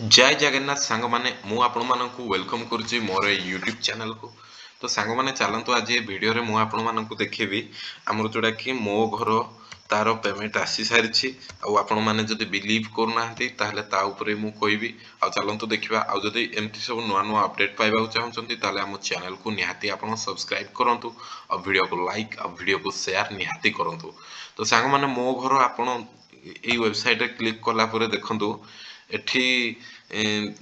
ଜୟ ଜଗନ୍ନାଥ ସାଙ୍ଗମାନେ, ମୁଁ ଆପଣମାନଙ୍କୁ welcome କରୁଛି ମୋର ଏଇ ୟୁଟ୍ୟୁବ୍ ଚ୍ୟାନେଲକୁ। ତ ସାଙ୍ଗମାନେ, ଚାଲନ୍ତୁ, ଆଜି ଏ ଭିଡ଼ିଓରେ ମୁଁ ଆପଣମାନଙ୍କୁ ଦେଖେଇବି ଆମର ଯେଉଁଟାକି ମୋ ଘର, ତାର ପେମେଣ୍ଟ ଆସିସାରିଛି। ଆଉ ଆପଣମାନେ ଯଦି ବିଲିଭ୍ କରୁନାହାନ୍ତି, ତାହେଲେ ତା ଉପରେ ମୁଁ କହିବି। ଆଉ ଚାଲନ୍ତୁ ଦେଖିବା। ଆଉ ଯଦି ଏମିତି ସବୁ ନୂଆ ନୂଆ ଅପଡ଼େଟ୍ ପାଇବାକୁ ଚାହୁଁଛନ୍ତି, ତାହେଲେ ଆମ ଚ୍ୟାନେଲକୁ ନିହାତି ଆପଣ ସବସ୍କ୍ରାଇବ୍ କରନ୍ତୁ ଆଉ ଭିଡ଼ିଓକୁ ଲାଇକ୍ ଆଉ ଭିଡ଼ିଓକୁ ସେୟାର ନିହାତି କରନ୍ତୁ। ତ ସାଙ୍ଗମାନେ, ମୋ ଘର ଆପଣ ଏଇ ୱେବସାଇଟ୍ରେ କ୍ଲିକ୍ କଲା ପରେ ଦେଖନ୍ତୁ, ଏଠି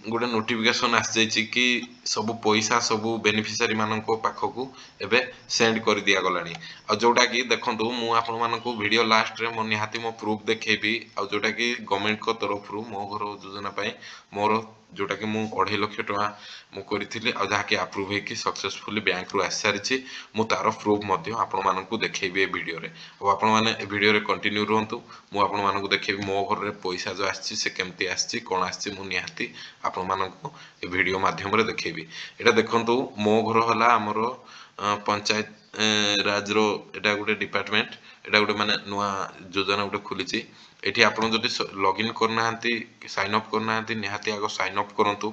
ଗୋଟେ ନୋଟିଫିକେସନ୍ ଆସିଯାଇଛି କି ସବୁ ପଇସା ସବୁ ବେନିଫିସିଆରୀ ମାନଙ୍କ ପାଖକୁ ଏବେ ସେଣ୍ଡ କରିଦିଆଗଲାଣି। ଆଉ ଯେଉଁଟାକି ଦେଖନ୍ତୁ, ମୁଁ ଆପଣମାନଙ୍କୁ ଭିଡ଼ିଓ ଲାଷ୍ଟରେ ମୁଁ ନିହାତି ମୋ ପ୍ରୁଫ୍ ଦେଖେଇବି। ଆଉ ଯେଉଁଟାକି ଗଭର୍ଣ୍ଣମେଣ୍ଟଙ୍କ ତରଫରୁ ମୋ ଘର ଯୋଜନା ପାଇଁ ମୋର ଯେଉଁଟାକି ମୁଁ 2.5 ଲକ୍ଷ ଟଙ୍କା ମୁଁ କରିଥିଲି ଆଉ ଯାହାକି ଆପ୍ରୁଭ୍ ହେଇକି ସକ୍ସେସଫୁଲି ବ୍ୟାଙ୍କରୁ ଆସିସାରିଛି, ମୁଁ ତାର ପ୍ରୁଫ୍ ମଧ୍ୟ ଆପଣମାନଙ୍କୁ ଦେଖେଇବି ଏ ଭିଡ଼ିଓରେ। ଆଉ ଆପଣମାନେ ଏ ଭିଡ଼ିଓରେ କଣ୍ଟିନ୍ୟୁ ରୁହନ୍ତୁ। ମୁଁ ଆପଣମାନଙ୍କୁ ଦେଖେଇବି ମୋ ଘରରେ ପଇସା ଯେଉଁ ଆସିଛି, ସେ କେମିତି ଆସିଛି, କ'ଣ ଆସିଛି, ମୁଁ ନିହାତି ଆପଣମାନଙ୍କୁ ଏ ଭିଡ଼ିଓ ମାଧ୍ୟମରେ ଦେଖେଇବି। ଏଇଟା ଦେଖନ୍ତୁ, ମୋ ଘର ହେଲା ଆମର ପଞ୍ଚାୟତ ରାଜର ଏଇଟା ଗୋଟେ ଡିପାର୍ଟମେଣ୍ଟ। ଏଇଟା ଗୋଟେ ମାନେ ନୂଆ ଯୋଜନା ଗୋଟେ ଖୋଲିଛି। ଏଠି ଆପଣ ଯଦି ଲଗ୍ଇନ୍ କରିନାହାନ୍ତି, ସାଇନ୍ ଅପ୍ କରିନାହାନ୍ତି, ନିହାତି ଆଗ ସାଇନ୍ ଅପ୍ କରନ୍ତୁ।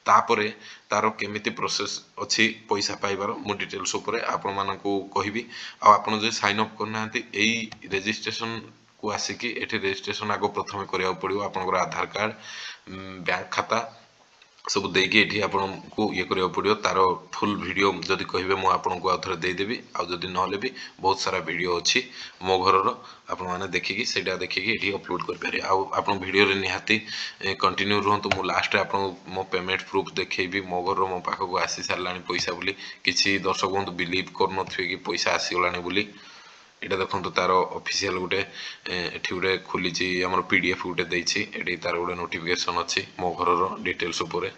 ତାପରେ ତାର କେମିତି ପ୍ରୋସେସ୍ ଅଛି ପଇସା ପାଇବାର, ମୁଁ ଡିଟେଲ୍ସ ଉପରେ ଆପଣମାନଙ୍କୁ କହିବି। ଆଉ ଆପଣ ଯଦି ସାଇନ୍ ଅପ୍ କରିନାହାନ୍ତି, ଏଇ ରେଜିଷ୍ଟ୍ରେସନକୁ ଆସିକି ଏଠି ରେଜିଷ୍ଟ୍ରେସନ ଆଗ ପ୍ରଥମେ କରିବାକୁ ପଡ଼ିବ। ଆପଣଙ୍କର ଆଧାର କାର୍ଡ଼, ବ୍ୟାଙ୍କ ଖାତା ସବୁ ଦେଇକି ଏଠି ଆପଣଙ୍କୁ ଇଏ କରିବାକୁ ପଡ଼ିବ। ତାର ଫୁଲ୍ ଭିଡ଼ିଓ ଯଦି କହିବେ, ମୁଁ ଆପଣଙ୍କୁ ଆଉ ଥରେ ଦେଇଦେବି। ଆଉ ଯଦି ନହେଲେ ବି ବହୁତ ସାରା ଭିଡ଼ିଓ ଅଛି ମୋ ଘରର, ଆପଣମାନେ ଦେଖିକି, ସେଇଟା ଦେଖିକି ଏଠି ଅପଲୋଡ଼ କରିପାରିବେ। ଆଉ ଆପଣ ଭିଡ଼ିଓରେ ନିହାତି କଣ୍ଟିନ୍ୟୁ ରୁହନ୍ତୁ। ମୁଁ ଲାଷ୍ଟରେ ଆପଣଙ୍କୁ ମୋ ପେମେଣ୍ଟ ପ୍ରୁଫ୍ ଦେଖେଇବି, ମୋ ଘରର ମୋ ପାଖକୁ ଆସି ସାରିଲାଣି ପଇସା ବୋଲି। କିଛି ଦର୍ଶକ ବନ୍ଧୁ ବିଲିଭ୍ କରୁନଥିବେ କି ପଇସା ଆସିଗଲାଣି ବୋଲି। ଏଇଟା ଦେଖନ୍ତୁ, ତାର ଅଫିସିଆଲ ଗୋଟେ ଏଠି ଗୋଟେ ଖୋଲିଛି, ଆମର PDF ଗୋଟେ ଦେଇଛି। ଏଠି ତାର ଗୋଟେ ନୋଟିଫିକେସନ୍ ଅଛି ମୋ ଘରର ଡିଟେଲ୍ସ ଉପରେ।